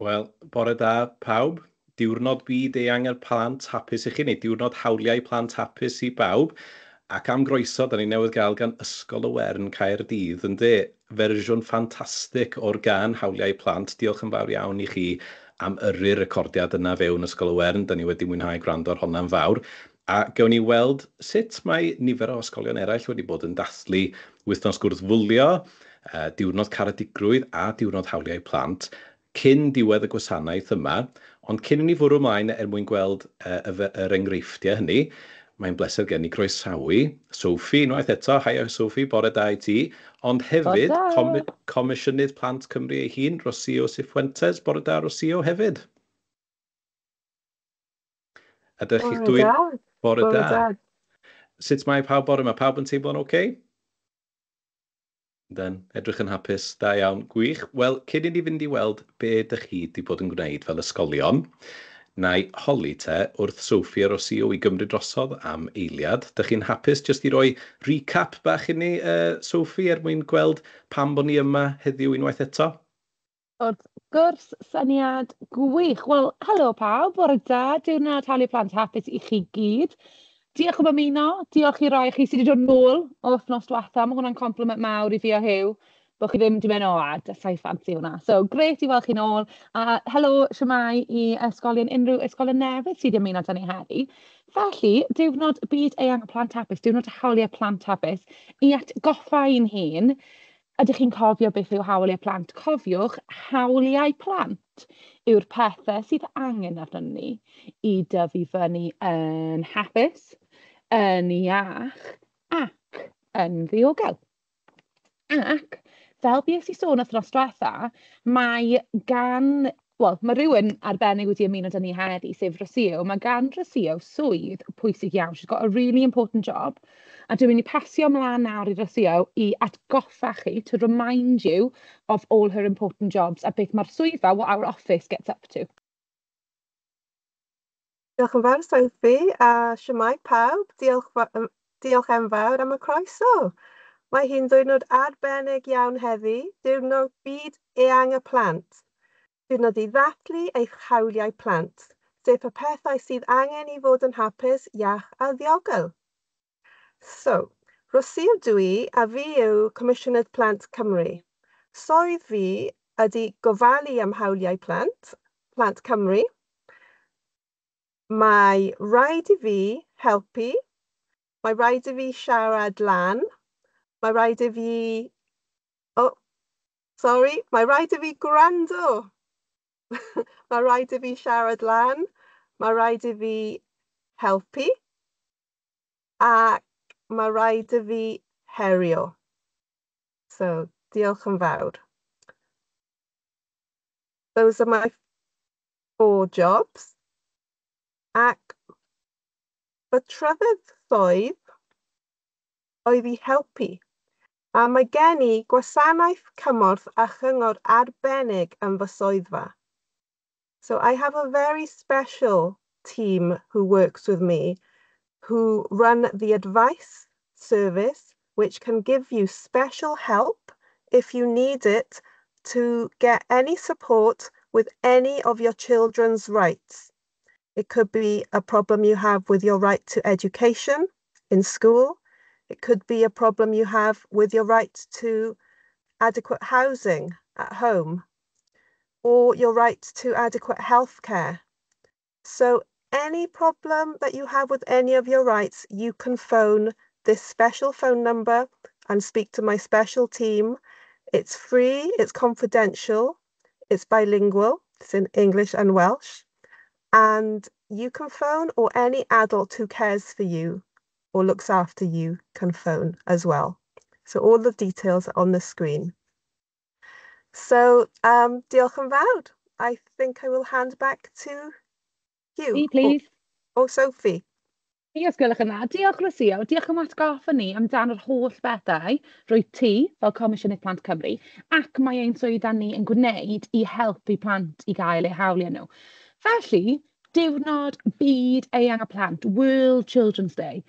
Wel, bore da pawb. Diwrnod byd eang y plant hapus i chi, neu diwrnod hawliau plant hapus i bawb. Ac am groeso, da ni newydd gael gan Ysgol y Wern Caerdydd, ynde? Fersiwn ffantastig o'r gân Hawliau Plant. Diolch yn fawr iawn i chi am yrru'r recordiad yna fewn Ysgol y Wern. Da ni wedi mwynhau gwrando ar honna'n fawr. A gawn ni weld sut mae nifer o ysgolion eraill wedi bod yn dathlu wythnos gwrthfwlio, diwrnod caredigrwydd a diwrnod hawliau plant cyn diwedd y gwasanaeth yma. Ond cyn i ni fwrw ymlaen er mwyn gweld yr enghreifftiau hynny, mae'n bleser gen i groesawu Sophie unwaith eto. Haia Sophie, bore da i ti. Ond hefyd, Comisiynydd Plant Cymru ei hun, Rocío Cifuentes. Bore da, Rocío, hefyd. Ydych chi'ch dwy? Bore da. Sut mae pawb bore yma? Pawb yn teimlo'n oce? Okay? Den, edrych yn hapus, da iawn, gwych. Wel, cyn i ni fynd i weld be ydych chi wedi bod yn gwneud fel ysgolion, na i holi te wrth Sophie a Rocío i gymryd drosodd am eiliad. Dych chi'n hapus jyst i roi recap bach i ni, Sophie, er mwyn gweld pam bod ni yma heddiw unwaith eto? Wrth gwrs, syniad gwych. Wel, helo pawb, bore da, diwrnod hawliau plant hapus i chi gyd. Diolch am ymuno, diolch i rai chi sydd wedi dod nôl o wythnos diwetha. Mae hwnna'n compliment mawr i fi a Huw, bod chi ddim wedi mynd, "O, a sa'i ffansi hwnna." So, grêt i weld chi nôl. A helo, shwmae i ysgolion, unrhyw ysgolion newydd sydd wedi ymuno â ni heddi. Felly, diwrnod byd eang plant hapus, diwrnod hawliau plant hapus, i atgoffa ein hun, ydych chi'n cofio beth yw hawliau plant? Cofiwch, hawliau plant yw'r pethau sydd angen arnon ni i dyfu fyny yn hapus, yn iach ac yn ddiogel. Ac fel bues i sôn wythnos diwetha, mae gan, wel, mae rhywun arbennig wedi ymuno 'da ni heddi, sef Rocío. Mae gan Rocío swydd pwysig iawn. She's got a really important job. A dwi'n mynd i pasio ymlaen nawr i Rocío i atgoffa chi, to remind you of all her important jobs a beth mae'r swyddfa, what our office gets up to. Diolch yn fawr, Sophie, a shwmae pawb. Diolch enfawr am y croeso. Mae hi'n ddiwrnod arbennig iawn heddi, diwrnod byd eang y plant. Diwrnod i ddathlu eich hawliau plant, sef y pethau sydd angen i fod yn hapus, iach a ddiogel. So, Rocío dwi a fi yw Comisiynydd Plant Cymru. Swydd fi ydy gofalu am hawliau plant, plant Cymru. Mae rhaid i fi helpu, mae rhaid i fi siarad lan, mae rhaid i fi... Oh, sorry, mae rhaid i fi gwrando. Mae rhaid i fi siarad lan, mae rhaid i fi helpu, ac mae rhaid i fi herio. So, diolch yn fawr. Those are my four jobs. Ac fy trydydd swydd oedd i helpu. A mae gen i gwasanaeth cymorth a chyngor arbennig yn fy swyddfa. So I have a very special team who works with me, who run the advice service, which can give you special help if you need it to get any support with any of your children's rights. It could be a problem you have with your right to education in school. It could be a problem you have with your right to adequate housing at home, or your right to adequate health care. So any problem that you have with any of your rights, you can phone this special phone number and speak to my special team. It's free, it's confidential, it's bilingual, it's in English and Welsh. And you can phone, or any adult who cares for you or looks after you can phone as well. So all the details are on the screen. So diolch yn fawr. I think I will hand back to you. Me, please. Or Sophie. Os gwelwch yn dda. Diolch, Rocío. Diolch am atgoffa ni amdano'r holl bethau rwyt ti fel Comisiynydd Plant Cymru ac mae ein swyddfa ni yn gwneud i helpu plant i gael eu hawliau nhw. Felly, diwrnod byd eang y plant, World Children's Day.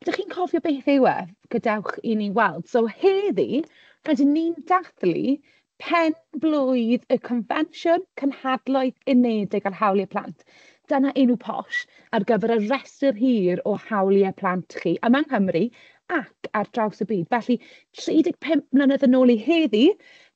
Ydych chi'n cofio beth yw e? Gadewch i ni weld. So heddi, rydyn ni'n dathlu Pen-blwydd y Confensiwn Cenhedloedd Unedig ar Hawliau Plant. Dyna enw posh ar gyfer y rhestr hir o hawliau plant chi yma yng Nghymru ac ar draws y byd. Felly, 35 mlynedd yn ôl i heddi,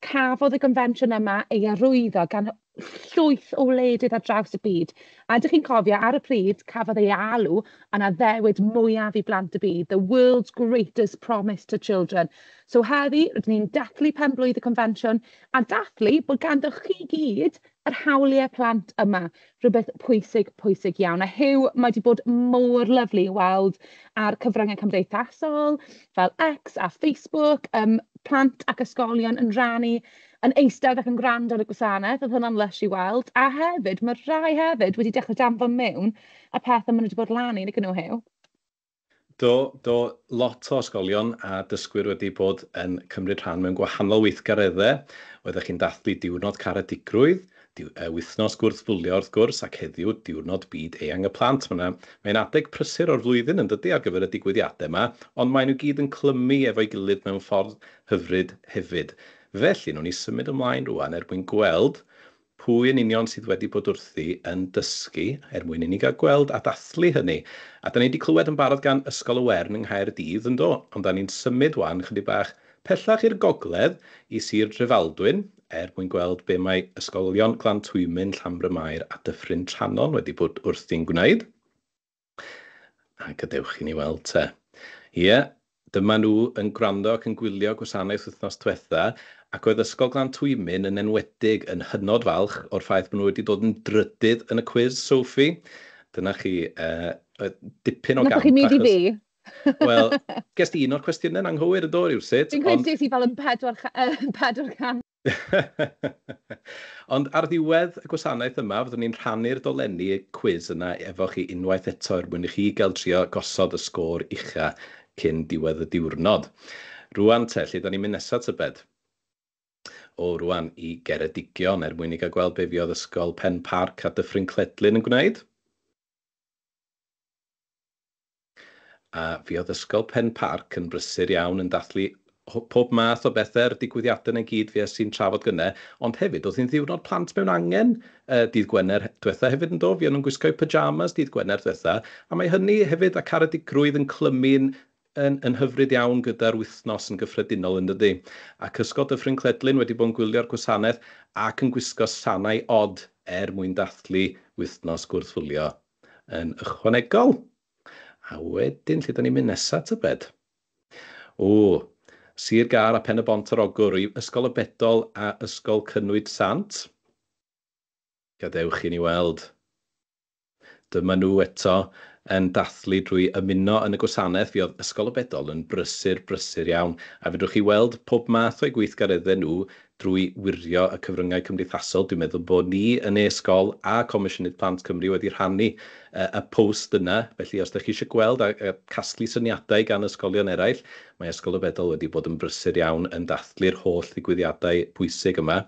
cafodd y gonfensiwn yma ei arwyddo gan llwyth o wledydd ar draws y byd. A ydych chi'n cofio, ar y pryd, cafodd ei alw yn addewid mwyaf i blant y byd, the world's greatest promise to children. So heddi, rydyn ni'n dathlu pen-blwydd y confensiwn a dathlu bod ganddo chi gyd yr hawliau plant yma. Rhywbeth pwysig, pwysig iawn. A Huw, mae wedi bod mor lyfli i weld ar cyfryngau cymdeithasol, fel X a Facebook, plant ac ysgolion yn rhannu, yn eistedd ac yn gwrando ar y gwasanaeth. Oedd hwnna'n lush i weld. A hefyd, mae rhai hefyd wedi dechrau danfon mewn y pethau maen nhw wedi bod lan i, nag ydyn nhw, Huw? Do, do, lot o ysgolion a dysgwyr wedi bod yn cymryd rhan mewn gwahanol weithgareddau. Oeddech chi'n dathlu diwrnod caredigrwydd, wythnos gwrthfwlio wrth gwrs, ac heddiw diwrnod byd eang y plant. Mae'n adeg prysur o'r flwyddyn yn dydy ar gyfer y digwyddiadau yma, ond maen nhw gyd yn clymu efo'i gilydd mewn ffordd hyfryd hefyd. Felly, wnawn ni symud ymlaen rŵan er mwyn gweld pwy yn union sydd wedi bod wrthi yn dysgu er mwyn i ni gael gweld a dathlu hynny. A da ni wedi clywed yn barod gan Ysgol y Wern yng Nghaerdydd yn do, ond da ni'n symud wan chydig bach pellach i'r gogledd i Sir Drefaldwyn er mwyn gweld be mae ysgolion Glantwymyn, Llanbrynmair a Dyffryn Trannon wedi bod wrthi'n gwneud. A gadewch i ni weld te. Ie, dyma nhw yn gwrando ac yn gwylio gwasanaeth wythnos diwetha, ac oedd Ysgol Glantwymyn yn enwedig yn hynod falch o'r ffaith bod nhw wedi dod yn drydydd yn y cwis, Sophie. Dyna chi dipyn o Nathoch gamp. chi mynd i achos fi? Wel, ges di un o'r cwestiynau'n anghywir yn do rywsut. Fi'n credu des i fel yn 400. Ond ar ddiwedd y gwasanaeth yma, fyddwn ni'n rhannu'r dolenni cwis yna efo chi unwaith eto er mwyn i chi gael trio gosod y sgôr ucha cyn diwedd y diwrnod. Rŵan te, lle da ni'n mynd nesaf tybed? O, rŵan i Geredigion er mwyn i gael gweld be fuodd Ysgol Pen Parc a Dyffryn Cledlyn yn gwneud. A fuodd Ysgol Pen Parc yn brysur iawn yn dathlu pob math o bethau'r digwyddiadau yna i gyd fues i'n trafod gynnau, ond hefyd oedd hi'n ddiwrnod plant mewn angen dydd Gwener diwetha hefyd yn do, fuon nhw'n gwisgo'u pyjamas dydd Gwener diwetha, a mae hynny hefyd a caredigrwydd yn clymu'n yn hyfryd iawn gyda'r wythnos yn gyffredinol yn dydy. Ac Ysgol Dyffryn Cledlyn wedi bod yn gwylio'r gwasanaeth ac yn gwisgo sanau od er mwyn dathlu wythnos gwrthfwlio yn ychwanegol. A wedyn, lle da ni'n mynd nesaf tybed? O, Sir Gâr a Pen y Bont ar Ogwr, i Ysgol y Bedol a Ysgol Cynwyd Sant. Gadewch i ni weld. Dyma nhw eto yn dathlu drwy ymuno yn y gwasanaeth. Fuodd Ysgol y Bedol yn brysur, brysur iawn. A fedrwch chi weld pob math o'i gweithgareddau nhw drwy wirio y cyfryngau cymdeithasol. Dwi'n meddwl bod ni yn e-sgol a Comisiynydd Plant Cymru wedi rhannu y post yna. Felly os ydych chi eisiau gweld a casglu syniadau gan ysgolion eraill, mae Ysgol y Bedol wedi bod yn brysur iawn yn dathlu'r holl ddigwyddiadau pwysig yma.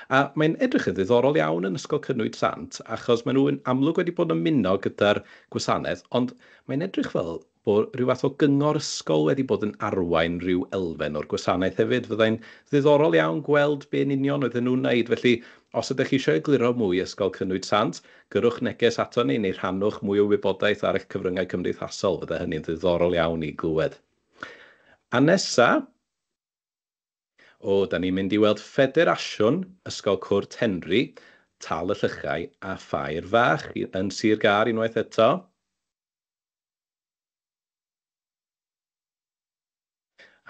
A mae'n edrych yn ddiddorol iawn yn Ysgol Cynwyd Sant, achos maen nhw'n amlwg wedi bod yn ymuno gyda'r gwasanaeth, ond mae'n edrych fel bod rhyw fath o gyngor ysgol wedi bod yn arwain rhyw elfen o'r gwasanaeth hefyd. Fyddai'n ddiddorol iawn gweld be yn union oedden nhw'n wneud. Felly, os ydych chi eisiau egluro mwy Ysgol Cynwyd Sant, gyrrwch neges ato ni neu rhannwch mwy o wybodaeth ar eich cyfryngau cymdeithasol. Fydde hynny'n ddiddorol iawn i glywed. A nesa, o, da ni'n mynd i weld Ffederasiwn Ysgol Cwrt Henry, Tal y Llychau a Ffair Fach yn Sir Gâr unwaith eto.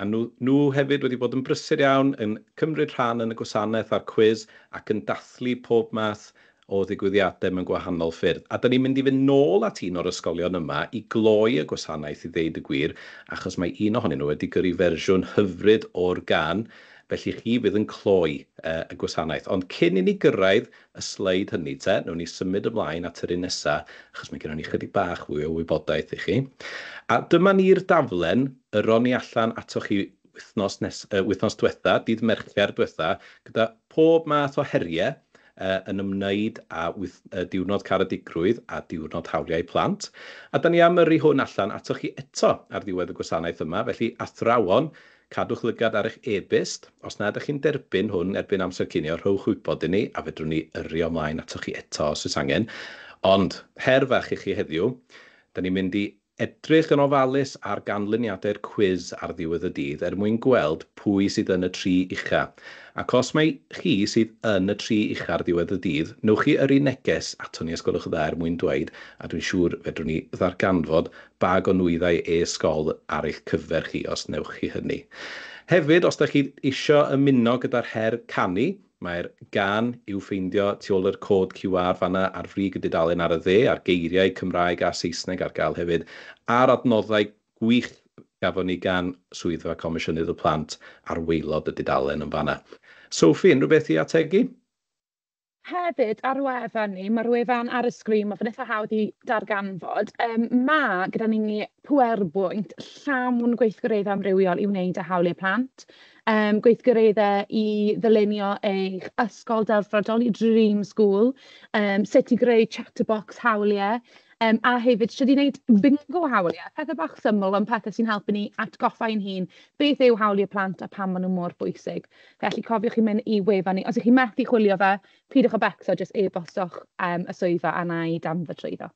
A nhw hefyd wedi bod yn brysur iawn yn cymryd rhan yn y gwasanaeth a'r cwis ac yn dathlu pob math o ddigwyddiadau mewn gwahanol ffyrdd. A da ni'n mynd i fynd nôl at un o'r ysgolion yma i gloi y gwasanaeth i ddeud y gwir, achos mae un ohonyn nhw wedi gyrru fersiwn hyfryd o'r gân, felly chi fydd yn cloi y gwasanaeth. Ond cyn i ni gyrraedd y sleid hynny te, wnawn ni symud ymlaen at yr un nesa, achos mae gennym ni chydig bach fwy o wybodaeth i chi. A dyma ni'r daflen yron ni allan atoch chi wythnos diwetha, dydd Mercher diwetha, gyda pob math o heriau yn ymwneud â diwrnod caredigrwydd a diwrnod hawliau plant. A da ni am yrru hwn allan atoch chi eto ar ddiwedd y gwasanaeth yma, felly athrawon, Cadwch lygad ar eich e-byst. Os na ydych chi'n derbyn hwn erbyn amser cinio, rhowch wybod i ni a fedrwn ni yrru ymlaen atoch chi eto os oes angen. Ond her fach i chi heddiw, da ni'n mynd i edrych yn ofalus ar ganlyniadau'r cwis ar ddiwedd y dydd er mwyn gweld pwy sydd yn y tri ucha. Ac os mai chi sydd yn y tri ucha ar ddiwedd y dydd, newch chi yrru neges aton ni os gwelwch yn dda er mwyn dweud, a dwi'n siŵr fedrwn ni ddarganfod bag o nwyddau e-sgol ar eich cyfer chi os newch chi hynny. Hefyd, os da chi isio ymuno gyda'r her canu, mae'r gân i'w ffeindio tu ôl i'r cod QR fanna ar frig y dudalen ar y dde, a'r geiriau Cymraeg a Saesneg ar gael hefyd, a'r adnoddau gwych gafon ni gan Swyddfa Comisiynydd y Plant ar waelod y dudalen yn fanna. Sophie, unrhyw beth i ategu? Hefyd, ar wefan ni, mae'r wefan ar y sgrin, mae fe'n eitha hawdd i darganfod. Ma' gyda ni PowerPoint llawn gweithgareddau amrywiol i wneud â hawliau plant. Gweithgareddau i ddylunio eich ysgol delfrydol, i dream school, sut i greu chatterbox hawliau, a hefyd sut i wneud bingo hawliau. Pethau bach syml, ond pethau sy'n helpu ni atgoffa ein hun beth yw hawliau plant a pam maen nhw mor bwysig. Felly cofiwch chi mynd i wefan ni. Os ych chi'n methu chwilio fe, peidiwch â becso, jyst e-bostwch y swyddfa a na i danfon trwyddo.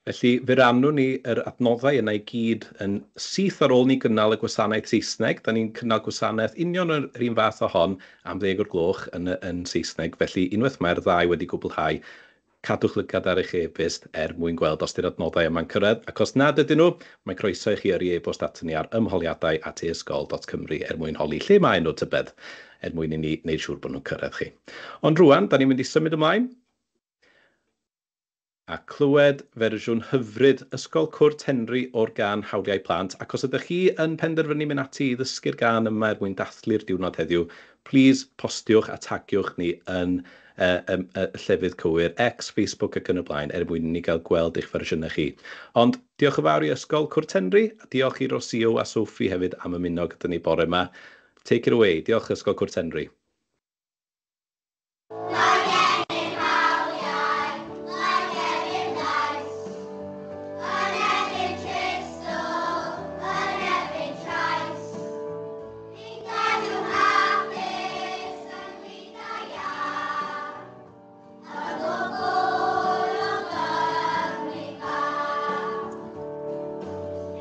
Felly, fe rannwn ni yr adnoddau yna i gyd yn syth ar ôl ni gynnal y gwasanaeth Saesneg. Da ni'n cynnal gwasanaeth union yr un fath o hon am 10 o'r gloch yn Saesneg. Felly, unwaith mae'r ddau wedi gwblhau, cadwch lygad ar eich e-byst er mwyn gweld os 'di'r adnoddau yma'n cyrraedd. Ac os nad ydyn nhw, mae croeso i chi yrru e-bost aton ni ar ymholiadau@esgol.cymru er mwyn holi lle maen nhw tybed, er mwyn i ni wneud siŵr bod nhw'n cyrraedd chi. Ond rwan, da ni'n mynd i symud ymlaen a clywed fersiwn hyfryd Ysgol Cwrt Henry o'r gân Hawliau Plant. Ac os ydych chi yn penderfynu mynd ati i ddysgu'r gân yma er mwyn dathlu'r diwrnod heddiw, please postiwch a tagiwch ni yn y llefydd cywir, X, Facebook ac yn y blaen, er mwyn i ni gael gweld eich fersiynau chi. Ond diolch yn fawr i Ysgol Cwrt Henry, a diolch i Rosio a Sophie hefyd am ymuno gyda ni bore yma. Take it away. Diolch, Ysgol Cwrt Henry. Mae gennym hawliau, mae gennym lais. Yn erbyn tristwch, yn erbyn trais. I'n cadw hapus yn fyd a iach. Yn o gwr o Gymru fach.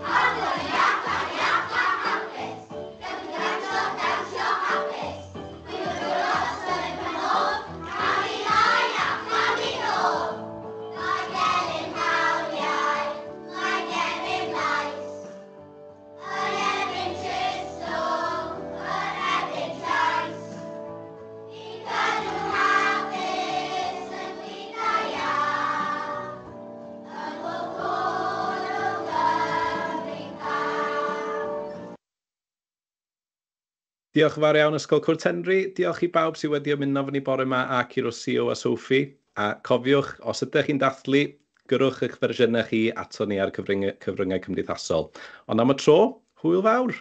Hawliau iach a iach a hapus. Gallwn dawnsio, dawnsio hapus. Gwylio dwylo yn ôl. Camu mlaen a chamu nôl. Mae gennym hawliau, mae gennym lais. Yn erbyn tristwch, yn erbyn trais. I'n cadw hapus yn fyd a iach. Yn bob cwr o Gymru fach. Diolch yn fawr iawn, Ysgol Cwrt Henry. Diolch i bawb sydd wedi ymuno efo ni bore yma ac i Rosio a Sophie. A cofiwch, os ydych chi'n dathlu, gyrrwch eich fersiynau chi ato ni ar cyfryngau cymdeithasol. Ond am y tro, hwyl fawr!